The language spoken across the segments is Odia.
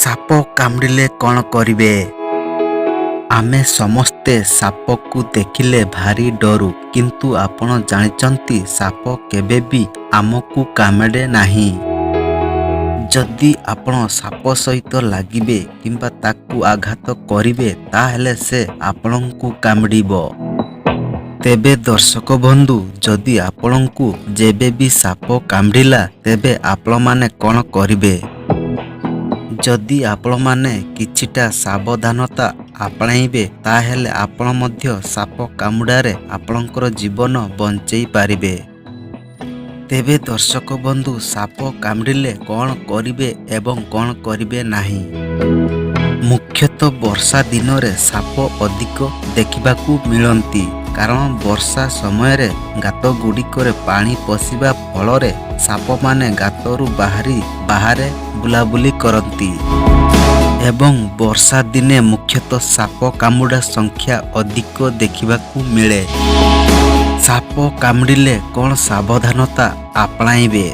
ସାପ କାମୁଡ଼ିଲେ କ'ଣ କରିବେ? ଆମେ ସମସ୍ତେ ସାପକୁ ଦେଖିଲେ ଭାରି ଡରୁ, କିନ୍ତୁ ଆପଣ ଜାଣିଛନ୍ତି, ସାପ କେବେ ବି ଆମକୁ କାମୁଡ଼େ ନାହିଁ। ଯଦି ଆପଣ ସାପ ସହିତ ଲାଗିବେ କିମ୍ବା ତାକୁ ଆଘାତ କରିବେ, ତାହେଲେ ସେ ଆପଣଙ୍କୁ କାମୁଡ଼ିବ। ତେବେ ଦର୍ଶକ ବନ୍ଧୁ, ଯଦି ଆପଣଙ୍କୁ ଯେବେ ବି ସାପ କାମୁଡ଼ିଲା, ତେବେ ଆପଣମାନେ କ'ଣ କରିବେ? ଯଦି ଆପଣମାନେ କିଛିଟା ସାବଧାନତା ଆପଣାଇବେ, ତାହେଲେ ଆପଣ ମଧ୍ୟ ସାପ କାମୁଡ଼ାରେ ଆପଣଙ୍କର ଜୀବନ ବଞ୍ଚେଇ ପାରିବେ। ତେବେ ଦର୍ଶକ ବନ୍ଧୁ, ସାପ କାମୁଡ଼ିଲେ କ'ଣ କରିବେ ଏବଂ କ'ଣ କରିବେ ନାହିଁ? ମୁଖ୍ୟତଃ ବର୍ଷା ଦିନରେ ସାପ ଅଧିକ ଦେଖିବାକୁ ମିଳନ୍ତି, କାରଣ ବର୍ଷା ସମୟରେ ଗାତଗୁଡ଼ିକରେ ପାଣି ପଶିବା ଫଳରେ ସାପମାନେ ଗାତରୁ ବାହାରି ବାହାରେ ବୁଲାବୁଲି କରନ୍ତି ଏବଂ ବର୍ଷା ଦିନେ ମୁଖ୍ୟତଃ ସାପ କାମୁଡ଼ା ସଂଖ୍ୟା ଅଧିକ ଦେଖିବାକୁ ମିଳେ। ସାପ କାମୁଡ଼ିଲେ କ'ଣ ସାବଧାନତା ଆପଣାଇବେ?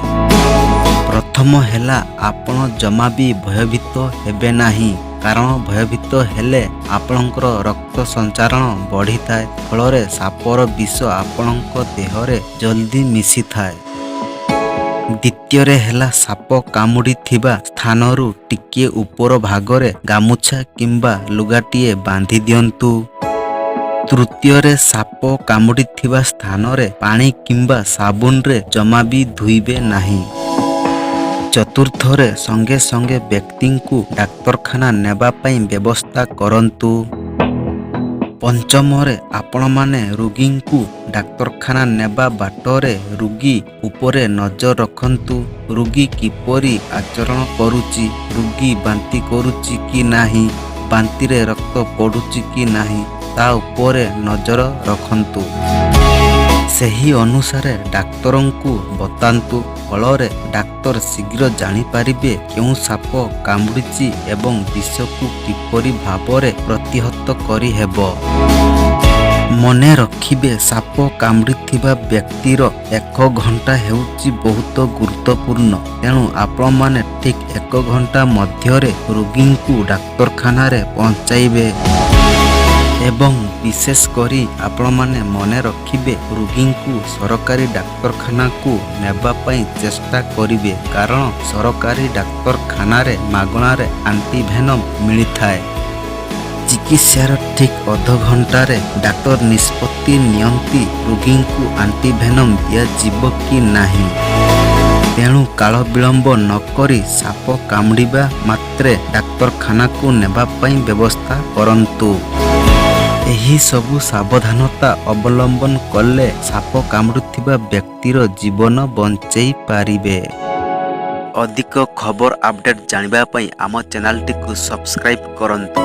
ପ୍ରଥମ ହେଲା, ଆପଣ ଜମା ବି ଭୟଭୀତ ହେବେ ନାହିଁ, କାରଣ ଭୟଭୀତ ହେଲେ ଆପଣଙ୍କର ରକ୍ତ ସଞ୍ଚାରଣ ବଢ଼ିଥାଏ, ଫଳରେ ସାପର ବିଷ ଆପଣଙ୍କ ଦେହରେ ଜଲ୍ଦି ମିଶିଥାଏ। ଦ୍ୱିତୀୟରେ ହେଲା, ସାପ କାମୁଡ଼ିଥିବା ସ୍ଥାନରୁ ଟିକିଏ ଉପର ଭାଗରେ ଗାମୁଛା କିମ୍ବା ଲୁଗାଟିଏ ବାନ୍ଧି ଦିଅନ୍ତୁ। ତୃତୀୟରେ, ସାପ କାମୁଡ଼ିଥିବା ସ୍ଥାନରେ ପାଣି କିମ୍ବା ସାବୁନରେ ଜମା ବି ଧୋଇବେ ନାହିଁ। ଚତୁର୍ଥରେ, ସଙ୍ଗେ ସଙ୍ଗେ ବ୍ୟକ୍ତିଙ୍କୁ ଡାକ୍ତରଖାନା ନେବା ପାଇଁ ବ୍ୟବସ୍ଥା କରନ୍ତୁ। ପଞ୍ଚମରେ, ଆପଣମାନେ ରୋଗୀଙ୍କୁ ଡାକ୍ତରଖାନା ନେବା ବାଟରେ ରୋଗୀ ଉପରେ ନଜର ରଖନ୍ତୁ। ରୋଗୀ କିପରି ଆଚରଣ କରୁଛି, ରୋଗୀ ବାନ୍ତି କରୁଛି କି ନାହିଁ, ବାନ୍ତିରେ ରକ୍ତ ପଡ଼ୁଛି କି ନାହିଁ, ତା ଉପରେ ନଜର ରଖନ୍ତୁ। ସେହି ଅନୁସାରେ ଡାକ୍ତରଙ୍କୁ ବତାନ୍ତୁ, ଫଳରେ ଡାକ୍ତର ଶୀଘ୍ର ଜାଣିପାରିବେ କେଉଁ ସାପ କାମୁଡ଼ିଛି ଏବଂ ବିଷକୁ କିପରି ଭାବରେ ପ୍ରତିହତ କରିହେବ। ମନେ ରଖିବେ, ସାପ କାମୁଡ଼ିଥିବା ବ୍ୟକ୍ତିର ଏକ ଘଣ୍ଟା ହେଉଛି ବହୁତ ଗୁରୁତ୍ୱପୂର୍ଣ୍ଣ। ତେଣୁ ଆପଣମାନେ ଠିକ୍ ଏକ ଘଣ୍ଟା ମଧ୍ୟରେ ରୋଗୀଙ୍କୁ ଡାକ୍ତରଖାନାରେ ପହଞ୍ଚାଇବେ ଏବଂ ବିଶେଷ କରି ଆପଣମାନେ ମନେ ରଖିବେ, ରୋଗୀଙ୍କୁ ସରକାରୀ ଡାକ୍ତରଖାନାକୁ ନେବା ପାଇଁ ଚେଷ୍ଟା କରିବେ, କାରଣ ସରକାରୀ ଡାକ୍ତରଖାନାରେ ମାଗଣାରେ ଆଣ୍ଟିଭେନମ୍ ମିଳିଥାଏ। ଚିକିତ୍ସାର ଠିକ୍ ଅଧଘଣ୍ଟାରେ ଡାକ୍ତର ନିଷ୍ପତ୍ତି ନିଅନ୍ତି ରୋଗୀଙ୍କୁ ଆଣ୍ଟିଭେନମ୍ ଦିଆଯିବ କି ନାହିଁ। ତେଣୁ କାଳ ବିଳମ୍ବ ନକରି ସାପ କାମୁଡ଼ିବା ମାତ୍ରେ ଡାକ୍ତରଖାନାକୁ ନେବା ପାଇଁ ବ୍ୟବସ୍ଥା କରନ୍ତୁ। ଏହି ସବୁ ସାବଧାନତା ଅବଲମ୍ବନ କଲେ ସାପ କାମୁଡ଼ୁଥିବା ବ୍ୟକ୍ତିର ଜୀବନ ବଞ୍ଚେଇ ପାରିବେ। ଅଧିକ ଖବର ଅପଡେଟ୍ ଜାଣିବା ପାଇଁ ଆମ ଚ୍ୟାନେଲଟିକୁ ସବସ୍କ୍ରାଇବ୍ କରନ୍ତୁ।